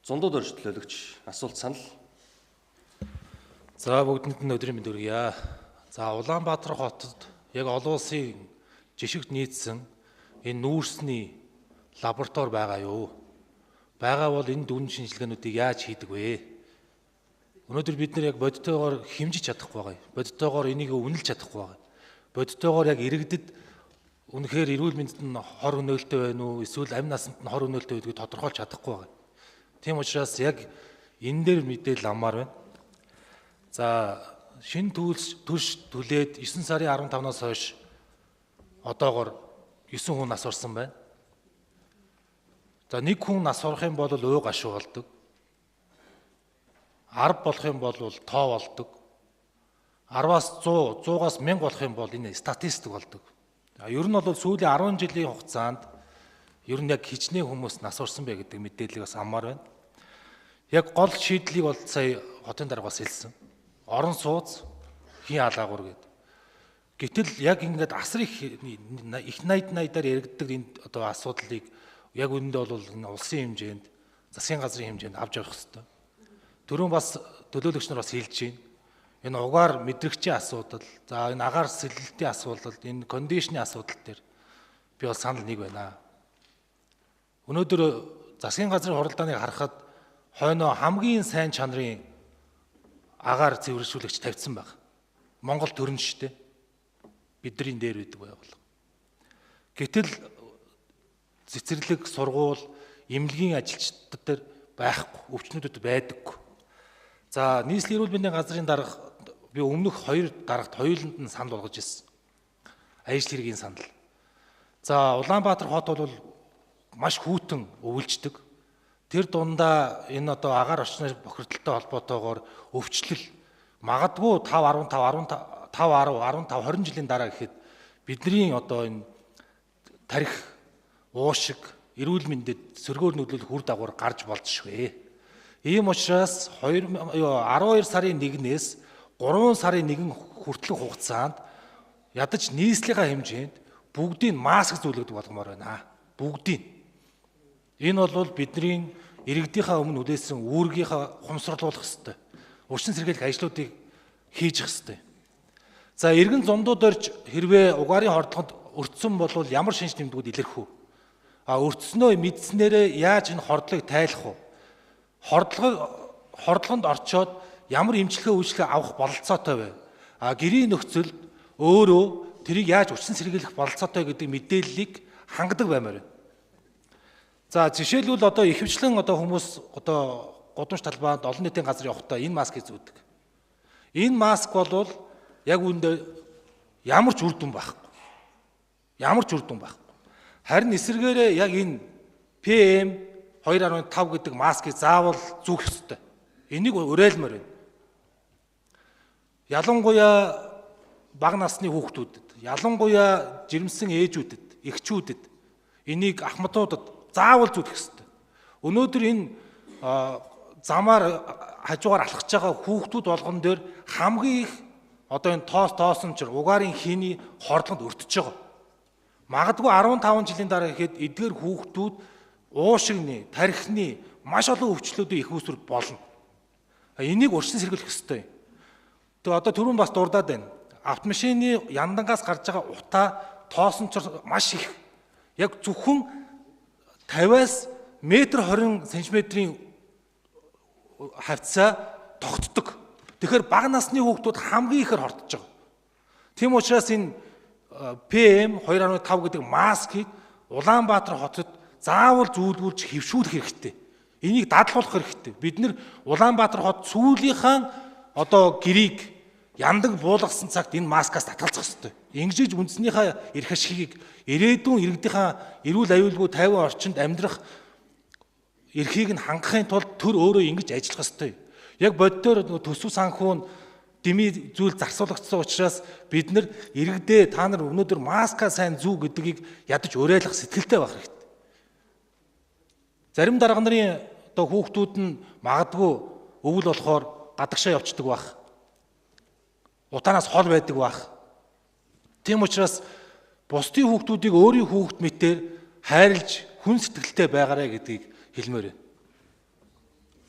Зундууд орж төлөөлөгч асуулт санал. За бүгдэнд нь өдрийн мэнд хүргье. За Улаанбаатар хотод яг олон улсын жишгт нийцсэн энэ нүүрсний лаборатори байгаа юу? Байгаа бол энэ дүн шинжилгээнүүдийг яаж хийдэг вэ? Өнөөдөр бид нар яг бодитойгоор хэмжиж чадахгүй байгаа. Бодитойгоор энийг үнэлж чадахгүй байгаа. Бодитойгоор яг иргэдэд үнэхээр эрүүл мэндэд нь хор хөнөөлтэй байна уу? Эсвэл амь насанд нь хор хөнөөлтэй гэдгийг тодорхойлж чадахгүй байгаа. Тийм учраас яг энэ дээр мэдээлэл авмаар байна. За шинэ төлш түлээд 9 сарын 15-наас хойш одоогор 9 хүн нас барсан байна. За нэг хүн нас барах юм бол уй гашуу болдог. 10 болох юм бол тоо болдог. 10-аас 100, 100-аас 1000 болох юм бол энэ статистик болдог. Ер нь бол сүүлийн 10 жилийн хугацаанд ер нь яг хичнээн хүмүүс нас барсан бэ гэдэг мэдээллийг бас авмаар байна. Яг гол шийдлийг бол сая хотын дарга бас хэлсэн. Орон сууц хийн алаагур гэдэг. Гэтэл яг ингээд асар их их 80 80-аар яригддаг энэ одоо асуудлыг яг үүндээ бол энэ улсын хэмжээнд, засгийн газрын хэмжээнд авч явах хэрэгтэй. Түрүүн бас төлөөлөгч нар бас хэлж байна. Энэ угаар мэдрэгчийн асуудал, за энэ агаар сэлэлтийн асуудал, энэ кондишны асуудал дээр би бол санал нэг байна. Өнөөдөр засгийн газрын хуралдааныг харахад хойноо хамгийн сайн чанарын агаар цэвэршүүлэгч тавьсан баг. Монгол төрн штэ. Бидний дээр байдаг байгууллага. Гэтэл цэцэрлэг, сургууль, эмнэлгийн ажилчдад дээр байхгүй, өвчнүүдэд байдаггүй. За нийслэлийн эрүүл мэндийн газрын дарга би өмнөх хоёр даргад хоёуланд нь санал болгож ирсэн. Ажил хэргийн санал. За Улаанбаатар хот бол маш хүйтэн өвөлждөг. Тэр дундаа энэ одоо агаар орчны бохирдолтой холбоотойгоор өвчлөл магадгүй 5 15 15 10 15 20 жилийн дараа гэхэд бидний одоо энэ тарих уушиг эрүүл мэндэд сөргөөр нөлөөлөх үр дагавар гарч болж швэ. Ийм учраас 12 сарын 1-ээс 3 сарын 1 хүртэлх хугацаанд ядаж нийслэлийн хэмжээнд бүгдийг маск зүүлгдэг болгомоор байна. Бүгдийг. Энэ бол бидний иргэдийнхаа өмнө үлээсэн үүргийнхаа хумсруулах ёстой. Урчин сэргийлэх ажлуудыг хийж явах ёстой. За иргэн зундууд орж хэрвээ угаарын хордлогод өртсөн бол ямар шинж тэмдгүүд илэрх вэ? А өртснөө мэдснээрээ яаж энэ хордлогыг тайлах вэ? Хордлогонд орчоод ямар эмчилгээ үйлчилгээ авах бололцоотой вэ? А гэрийн нөхцөлд өөрөө тэрийг яаж урчин сэргийлэх бололцоотой гэдэг мэдээллийг хангадаг баймаар байна. За жишээлбэл одоо ихэвчлэн одоо хүмүүс одоо гудамж талбайд олон нийтийн газар явахдаа энэ маскыг зүүдэг. Энэ маск бол яг үүндээ ямар ч үр дүн байхгүй. Ямар ч үр дүн байхгүй. Харин эсвэргээрээ яг энэ PM 2.5 гэдэг маскыг заавал зүүх ёстой. Энийг уриалмаар байна. Ялангуяа бага насны хүүхдүүдэд, ялангуяа жирэмсэн ээжүүдэд, эгчүүдэд энийг ахмадуудад заавал зүүх ёстой. Өнөөдөр энэ замаар хажуугаар алхаж байгаа хүүхдүүд болгон дээр хамгийн их одоо энэ тоосончор угаарын хийний хордлогонд өртөж байгаа. Магадгүй 15 жилийн дараа гэхэд эдгээр хүүхдүүд уушигны, тархины маш олон өвчлөлүүдийн их үүсвэр болно. Энийг урьдчилан сэргийлэх ёстой. Тэгээ одоо түрүүн бас дурдаад байна. Автомашины яндангаас гарч байгаа утаа тоосончор маш их. Яг зөвхөн 50-аас 1.20 см-ийн хавцаа тогтдог. Тэгэхээр бага насны хүүхдүүд хамгийн ихээр хортож байгаа. Тийм учраас энэ PM 2.5 гэдэг маскыг Улаанбаатар хотод заавал зүүлгүүлж хэвшүүлэх хэрэгтэй. Энийг дадлуулах хэрэгтэй. Бид нэр Улаанбаатар хот сүүлийнхаа одоо гэрийг яндаг буулгасан цагт энэ маскаас татгалзах ёстой. Ингэж үндснийхээ эрх ашигыг ирээдүйн иргэдийнхаа эрүүл аюулгүй тайван орчинд амьдрах эрхийг нь хангахын тулд төр өөрөө ингэж ажиллах ёстой. Яг боддоор төсөв санхүү нь дэмий зүйл зарцуулагдсан учраас бид нар иргэдээ та нар өнөөдөр маска сайн зүү гэдгийг ядаж уриалах сэтгэлтэй байх хэрэгтэй. Зарим дарга нарын одоо хүүхдүүд нь магадгүй өвөл болохоор гадагшаа явцдаг байх. Утаанаас хол байдаг байх. Тийм учраас бусдын хүүхдүүдийг өөрийн хүүхд мэтээр хайрлж хүн сэтгэлтэй байгаарэ гэдгийг хэлмээр байна.